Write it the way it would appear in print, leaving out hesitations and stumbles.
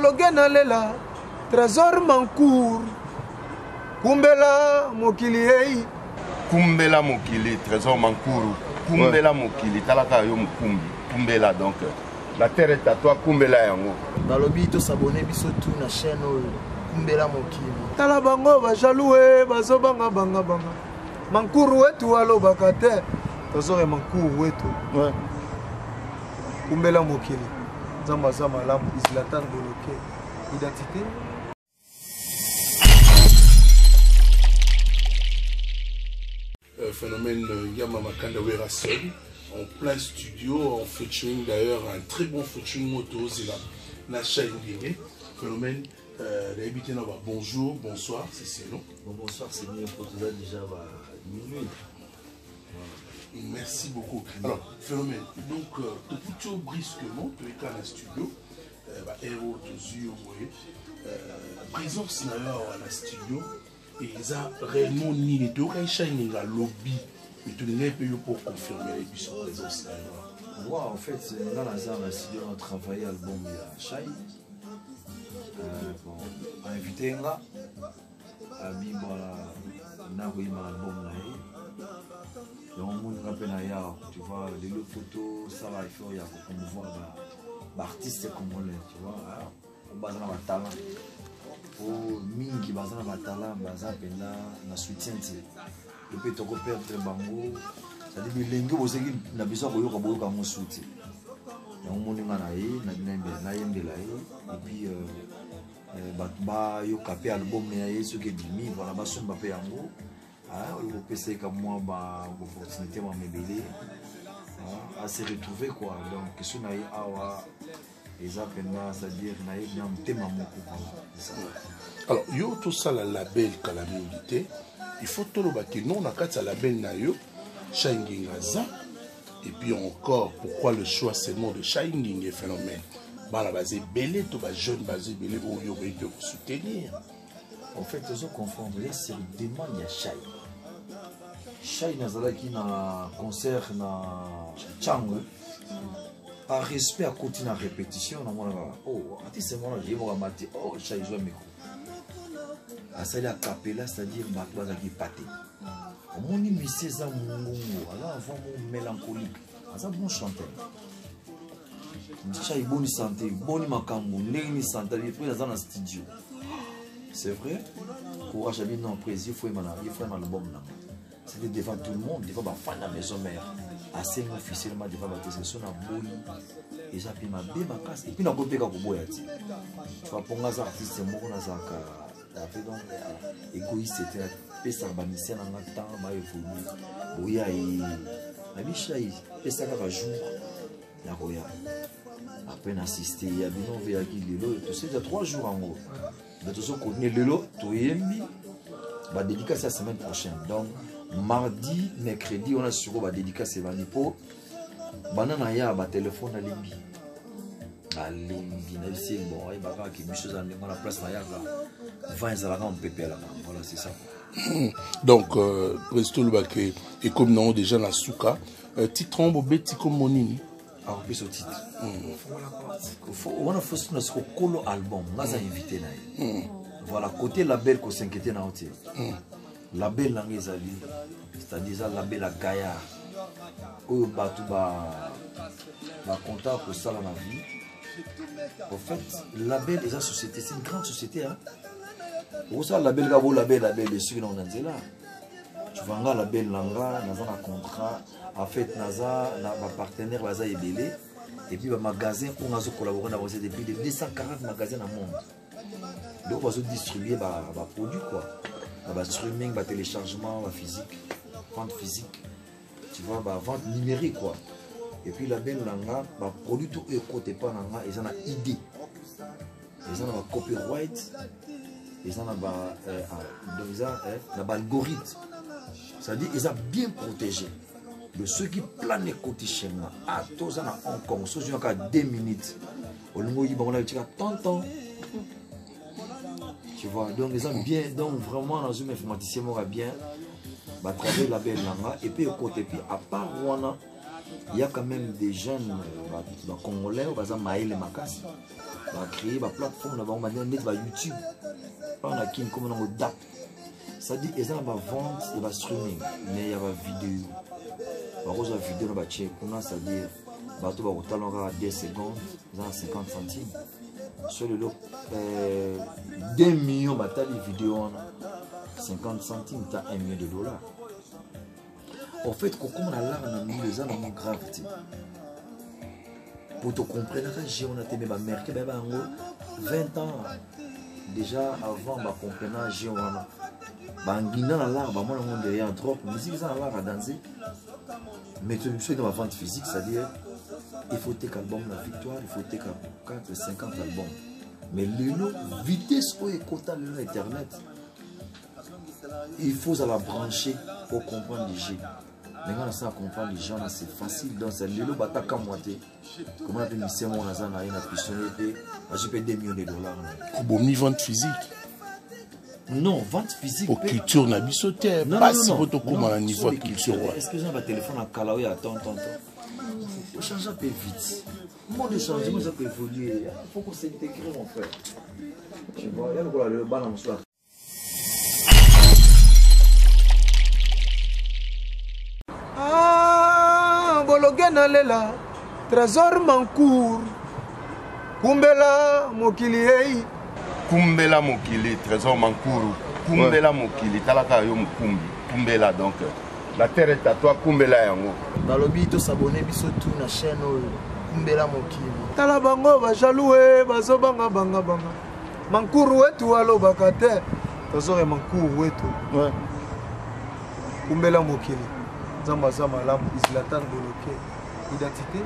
Bologe nalela Trésor Mancour Kumbela mokili ei Kumbela mokili Trésor Mankuru Kumbela mokili talaka yo mokumbi Kumbela donc la terre est à toi kumbela yango. Balobi to s'abonner biso tout na chaîne oyo Kumbela mokili. Tala bango ba jaloux eh, bazo banga banga banga. Mankuru wetu alobaka te. Trésor Mankuru wetu. Ouais. Kumbela mokili. Nzambe aza malamu Zlatan Boloke. Identité Phénomène Yama Makanda Werrason en plein studio, en featuring d'ailleurs, un très bon featuring moto Zela, na Shine Guinée. Phénomène, nayebi te na ba bonjour, bonsoir, c'est c'est non. Bon, bonsoir, c'est mieux pour tout ça déjà bah, minuit. Merci beaucoup. Alors, phénomène, donc, tokuti yo brusquement, toyeka na studio, ba héros tozwi yo boye, présence na yo awa na studio, eza réellement nini? Toyokaki Shining alobi, mais tolingaki mpe yo mpo confirmer biso présence na yo. Wow, en fait, nga naza na studio na travailler album ya Shai. Bon, invité nga abi voilà nakoyemba album na ye yango moni nga mpe na ya tu vois lelo photo sala effort ya kopromouvoir baartiste congolais tu vois baza na batalent po mingi baza na batalent baza mpenza na soutien te epe tokoperdre bango cestadire bilenge bozeki na biso ya koyoka boyoka yango su te yango moni nga na ye nayembela ye epuis bato bayoka mpe album na ye soki ebimi voilà basomba mpe yango oyo kopesa ye ka mwa ba opportunité mwa mebele à se retrouver quoi. Donc question na ye awa eza mpenza, c'est-à-dire na ye na motema moko voilà. Alors yo tosala label kala mingi te, il faut toloba ke non na kati ya label na yo Shining aza. Et puis encore, pourquoi le choix seulement de Shining et phénomène? Bana baza ebele to ba jeune baza ebele oyo okoki mpe kosoutenir. En fait, tozo confondre sur demande ya Shai. Shai nazalaki na concert na Tshangu. Par respect akoti na répétition namonaka oh artiste mwana ye moko amati oh Shai zwa micro. Asali a cappella, c'est-à-dire bato bazalaki pate. Omoni musicien eza mongongo, aza na voix moko mélancolique, aza bon chanteur. Shai boni santé, boni makambo, ndenge ni santé, après aza na studio. C'est vrai, courage abi non président, il faut aimer il faut aimer l'album là. C'était devant tout le monde, devant ba fan la maison mère. Asengi officiellement devant ba tese na boyi. Eza pe mabe makasi. Et puis na kopeka koboya ti. Tu vois ponga za artiste moko na zaka ape donc égoïste te apesaka ba musicien na nga temps ba évoluer. Boya ye. Na bishai pesa kaka jour ya koya. Après na assister ya bino veyaki lelo to c'est 3 jours en gros. Mais tozo continuer lelo toyembi ba dédicace la semaine prochaine. Donc mardi, mercredi on a sur ba dédicace ebandi po banana ya ba téléphone alimbi. Alimbi na bisi bon ay baka ki biso za ndenge na place na yaka vent ezalaka mpepelaka. Voilà, c'est ça. Donc Presto Lubake et comme non déjà na suka titre on bobeti comme monini. Alors plus au titre. Wana faut na siko kolo album ngaza invité na ye. Voilà côté label ko s'inquiéter na otie. Label nanga ezali, c'est-à-dire ça label à gaillard. Oyo batu ba ba contact ko sala na vie. En fait, label eza société, c'est une grande société hein. Osa label ka bo label label esiki na nzela. Tu vois nga label nanga naza na contrat. En fait, naza na ba partenaire baza ebele et puis ba magasin on azo collaborer na bango depuis de 240 magasins dans le monde. Donc bazo distribuer ba ba produit quoi. Ba, ba streaming, ba téléchargement, ba physique, vente physique. Tu vois ba vente numérique quoi. Et puis label nanga ba produit tout e côté pas nanga ils en a idée. Ils en a ba copyright, ils en a ba donc ils en na ba algorithme. C'est-à-dire ils ont bien protégé. De ceux qui planent côté chez moi, à tous en Hong Kong, ceux qui ont 2 minutes. Au longo yi bango na tika tonton. Tu vois, donc ils ont bien, donc vraiment dans une informaticien mora bien, ba travailler label nanga et puis côté puis à part wana Il y a quand même des jeunes bacongolais oyo baza mayele makasi, bacréer baplateforme na bango, bandenge neti baYouTube mpana na Kini komona yango dap, c'est-à-dire eza na bavente ya bastreaming, mais ya bavideo, bakozwa video na batie kuna, c'est-à-dire bato bakotala kaka 2 secondes, eza na 50 centimes. So lelo 2 millions batali video wana, 50 centimes ta 1 million de dollars. En fait, kokóma na lara na ndulu eza nango grave te, po tocomprenaka jeu wana te, mais baaméricain bayeba yango 20 ans déjà avant. Bacomprena jeu wana, banginda na lara, bamona yango derrière drop musique eza na lara danse. Mais biso eza bavente physique, c'est-à-dire il faut teka album na Victoire, il faut teka 4 50 album. Mais lelo, vitesse oyo ekota lelo na internet, il faut ozala branché pour comprendre les jeux. Mais nga nasala comprendre les gens na, c'est facile. Donc c'est lelo bataka mwa te komona mpe mise moko naza na ye na pistonne mpe azwi mpe 2 millions de dollars na. Obomi vente physique. Non, vente physique. Po culture na biso te, pasi po tokóma na niveau ya culture wana. Est ce que eza na batelefone ya kala oyo ya tontonton ochange mpe vite? Monde échange, moi eza koévolue, faut qu'on s'intégrer, mon frère, tu vois. Ya lokola lelo bana mosusu. Ah, bologe nalela Trésor Mancour, kumbela mokili ei. Kumbela mokili, Trésor Mankuru, kumbela mokili, talaka yo mokumbi, kumbela. Donc la terre est à toi, kumbela yango. Balobi tosabone biso tu na chaîne oyo Kumbela Mokili. Tala bango bajaloux e, bazobanga banga banga. Mankuru wetu alobaka te, Trésor ya Mankuru wetu. Kumbela mokili, Nzambe aza malamu. Islatan Boloke, identité.